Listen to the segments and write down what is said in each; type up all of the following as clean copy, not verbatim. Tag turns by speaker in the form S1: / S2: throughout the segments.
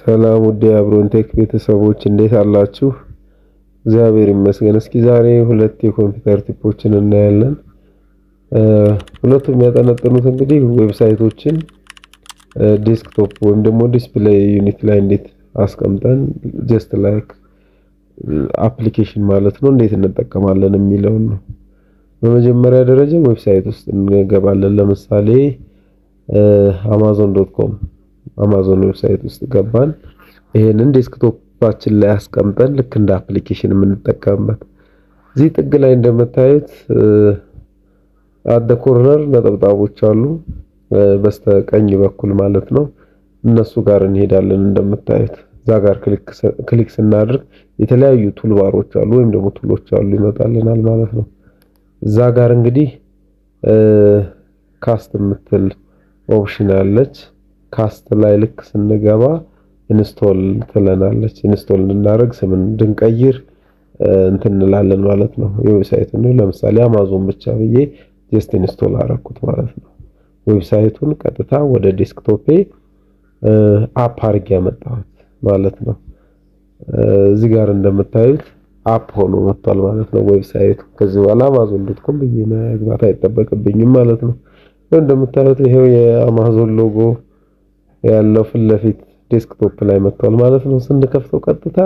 S1: ሰላም ውድ የአብሮን ቴክ ቤተሰቦች፣ እንዴት አላችሁ? እግዚአብሔር ይመስገን። እስኪ ዛሬ ሁለት የኮምፒውተር tip ኦችን እናያለን። ሁለቱም የሚያጠነጥኑት እንግዲህ website ኦችን desktop ወይም ደግሞ display unit ላይ እንዴት አስቀምጠን just like application ማለት ነው እንዴት እንጠቀማለን የሚለውን ነው። በመጀመሪያ ደረጃ website ውስጥ እንገባለን። ለምሳሌ Amazon.com፣ አማዞን website ውስጥ ገባን። ይሄንን desktop ኣችን ላይ አስቀምጠን ልክ እንደ application የምንጠቀምበት፣ እዚህ ጥግ ላይ እንደምታዩት at the corner ነጠብጣቦች አሉ፣ በስተቀኝ በኩል ማለት ነው። እነሱ ጋር እንሄዳለን። እንደምታዩት እዛ ጋር click ስናደርግ የተለያዩ toolbar ኦች አሉ ወይም ደግሞ tool ኦች አሉ፣ ይመጣልናል ማለት ነው። እዛ ጋር እንግዲህ cast የምትል option አለች። Cast ላይ ልክ ስንገባ install ትለናለች። Install እንድናደርግ ስምን እንድንቀይር እንትን እንላለን ማለት ነው። የ website ኡን ለምሳሌ አማዞን ብቻ ብዬ just install አረኩት ማለት ነው። Website ኡን ቀጥታ ወደ desktop ኤ app አድርጌ ያመጣሁት ማለት ነው። እዚህ ጋር እንደምታዩት app ሆኖ መጥቷል ማለት ነው website ኡ። ከዚህ በኋላ Amazon.com ብዬ መግባት አይጠበቅብኝም ማለት ነው። እንደምታዩት ይሄው የአማዞን ሎጎ ያለው ፊት ለፊት desktop ላይ መጥቷል ማለት ነው። ስንከፍተው ቀጥታ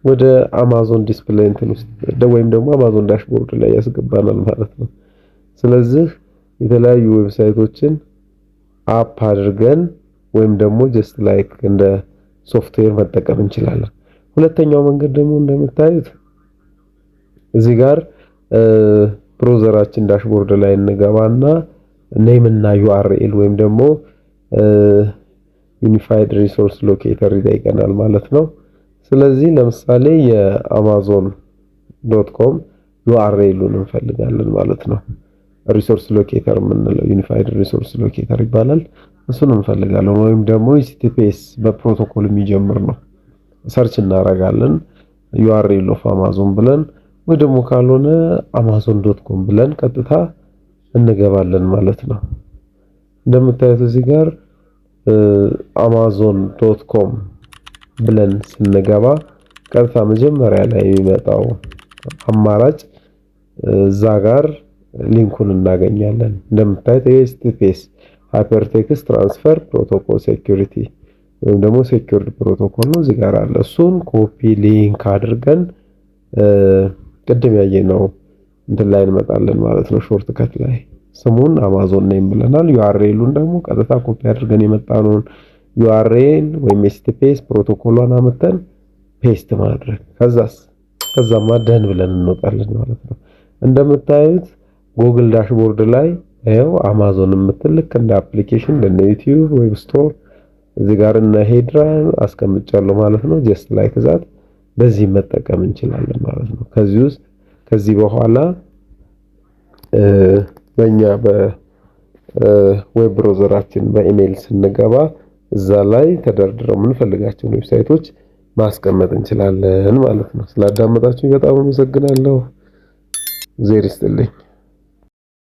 S1: ወደ አማዞን display እንትን ውስጥ ወይም ደግሞ አማዞን dashboard ላይ ያስገባናል ማለት ነው። ስለዚህ የተለያዩ website ኦችን app አድርገን ወይም ደግሞ just like እንደ ሶፍትዌር መጠቀም እንችላለን። ሁለተኛው መንገድ ደግሞ እንደምታዩት እዚህ ጋር browser ኣችን dashboard ላይ እንገባና name እና URL ወይም ደግሞ unified resource locator ይጠይቀናል ማለት ነው። ስለዚህ ለምሳሌ የ Amazon.com URL ኡን እንፈልጋለን ማለት ነው። Resource locator የምንለው unified resource locator ይባላል። እሱን እንፈልጋለን ወይም ደግሞ HTTPS በ protocol የሚጀምር ነው። Search እናደርጋለን URL of Amazon ብለን ወይ ደግሞ ካልሆነ Amazon.com ብለን ቀጥታ እንገባለን ማለት ነው። እንደምታዩት እዚህ ጋር Amazon.com ብለን ስንገባ ቀጥታ መጀመሪያ ላይ የሚመጣው አማራጭ እዛ ጋር link ኡን እናገኛለን። እንደምታዩት HTTPS፣ hypertext transfer protocol security ወይም ደግሞ secured protocol ነው፣ እዚህ ጋር አለ። እሱን copy link አድርገን ቅድም ያየነው እንትን ላይ እንመጣለን ማለት ነው። Shortcut ላይ ስሙን አማዞን name ብለናል። URL ኡን ደግሞ ቀጥታ ኮፒ አድርገን የመጣነውን URL ወይም HTTPS protocol ኧን አምጥተን paste ማድረግ፣ ከዛስ ከዛማ done ብለን እንወጣለን ማለት ነው። እንደምታዩት ጉግል dashboard ላይ ይኸው አማዞን የምትል ልክ እንደ application እንደ ዩቲዩብ web store እዚህ ጋር እነ ሄድራ አስቀምጫለሁ ማለት ነው። Just like that በዚህ መጠቀም እንችላለን ማለት ነው። ከዚህ ውስጥ ከዚህ በኋላ በእኛ በ web browser ኣችን በኢሜይል ስንገባ እዛ ላይ ተደርድረው የምንፈልጋቸውን website ኦች ማስቀመጥ እንችላለን ማለት ነው። ስላዳመጣችሁኝ በጣም አመሰግናለሁ። እግዜር ይስጥልኝ።